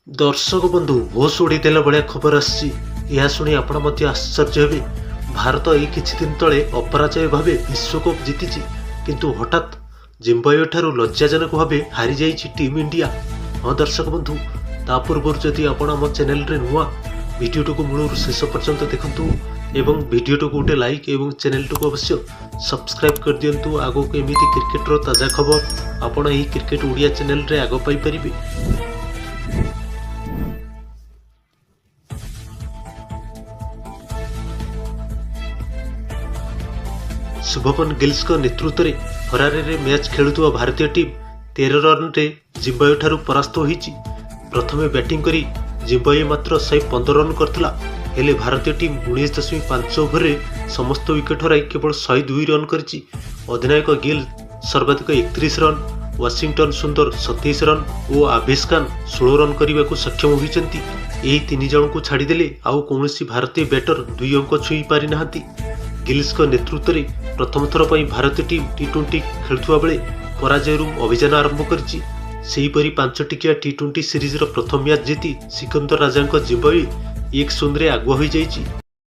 ଦର୍ଶକ ବନ୍ଧୁ, ହୋସ୍ ଉଡ଼ିଦେଲା ଭଳିଆ ଖବର ଆସିଛି। ଏହା ଶୁଣି ଆପଣ ମଧ୍ୟ ଆଶ୍ଚର୍ଯ୍ୟ ହେବେ। ଭାରତ ଏଇ କିଛି ଦିନ ତଳେ ଅପରାଜୟ ଭାବେ ବିଶ୍ୱକପ୍ ଜିତିଛି, କିନ୍ତୁ ହଠାତ୍ ଜିମ୍ବାୱେଠାରୁ ଲଜ୍ଜାଜନକ ଭାବେ ହାରିଯାଇଛି ଟିମ୍ ଇଣ୍ଡିଆ। ହଁ ଦର୍ଶକ ବନ୍ଧୁ, ତା ପୂର୍ବରୁ ଯଦି ଆପଣ ଆମ ଚ୍ୟାନେଲରେ ନୂଆ, ଭିଡ଼ିଓଟିକୁ ମୂଳରୁ ଶେଷ ପର୍ଯ୍ୟନ୍ତ ଦେଖନ୍ତୁ ଏବଂ ଭିଡ଼ିଓଟିକୁ ଗୋଟେ ଲାଇକ୍ ଏବଂ ଚ୍ୟାନେଲଟିକୁ ଅବଶ୍ୟ ସବସ୍କ୍ରାଇବ୍ କରିଦିଅନ୍ତୁ। ଆଗକୁ ଏମିତି କ୍ରିକେଟର ତାଜା ଖବର ଆପଣ ଏହି କ୍ରିକେଟ ଓଡ଼ିଆ ଚ୍ୟାନେଲରେ ଆଗ ପାଇପାରିବେ। ଶୁଭମନ ଗିଲ୍ସଙ୍କ ନେତୃତ୍ୱରେ ହରାରେରେ ମ୍ୟାଚ୍ ଖେଳୁଥିବା ଭାରତୀୟ ଟିମ୍ 13 ରନ୍ରେ ଜିମ୍ବାୱେଠାରୁ ପରାସ୍ତ ହୋଇଛି। ପ୍ରଥମେ ବ୍ୟାଟିଂ କରି ଜିମ୍ବାୱେ ମାତ୍ର 115 ରନ୍ କରିଥିଲା। ହେଲେ ଭାରତୀୟ ଟିମ୍ 19.5 ଓଭରରେ ସମସ୍ତ ୱିକେଟ୍ ହରାଇ କେବଳ 102 ରନ୍ କରିଛି। ଅଧିନାୟକ ଗିଲ୍ ସର୍ବାଧିକ 31 ରନ୍, ୱାଶିଂଟନ ସୁନ୍ଦର 27 ରନ୍ ଓ ଆଭେଶ ଖାନ୍ 16 ରନ୍ କରିବାକୁ ସକ୍ଷମ ହୋଇଛନ୍ତି। ଏହି ତିନି ଜଣଙ୍କୁ ଛାଡ଼ିଦେଲେ ଆଉ କୌଣସି ଭାରତୀୟ ବ୍ୟାଟର ଦୁଇ ଅଙ୍କ ଛୁଇଁ ପାରିନାହାନ୍ତି। ଗିଲ୍ସଙ୍କ ନେତୃତ୍ୱରେ ପ୍ରଥମ ଥର ପାଇଁ ଭାରତୀୟ ଟିମ୍ ଟି-20 ଖେଳୁଥିବା ବେଳେ ପରାଜୟରୁ ଅଭିଯାନ ଆରମ୍ଭ କରିଛି। ସେହିପରି 5 ଟିକିଆ ଟି-20 ସିରିଜର ପ୍ରଥମ ମ୍ୟାଚ୍ ଜିତି ସିକନ୍ଦର ରାଜାଙ୍କ ଜିମ୍ବାୱେ 1-0ରେ ଆଗୁଆ ହୋଇଯାଇଛି।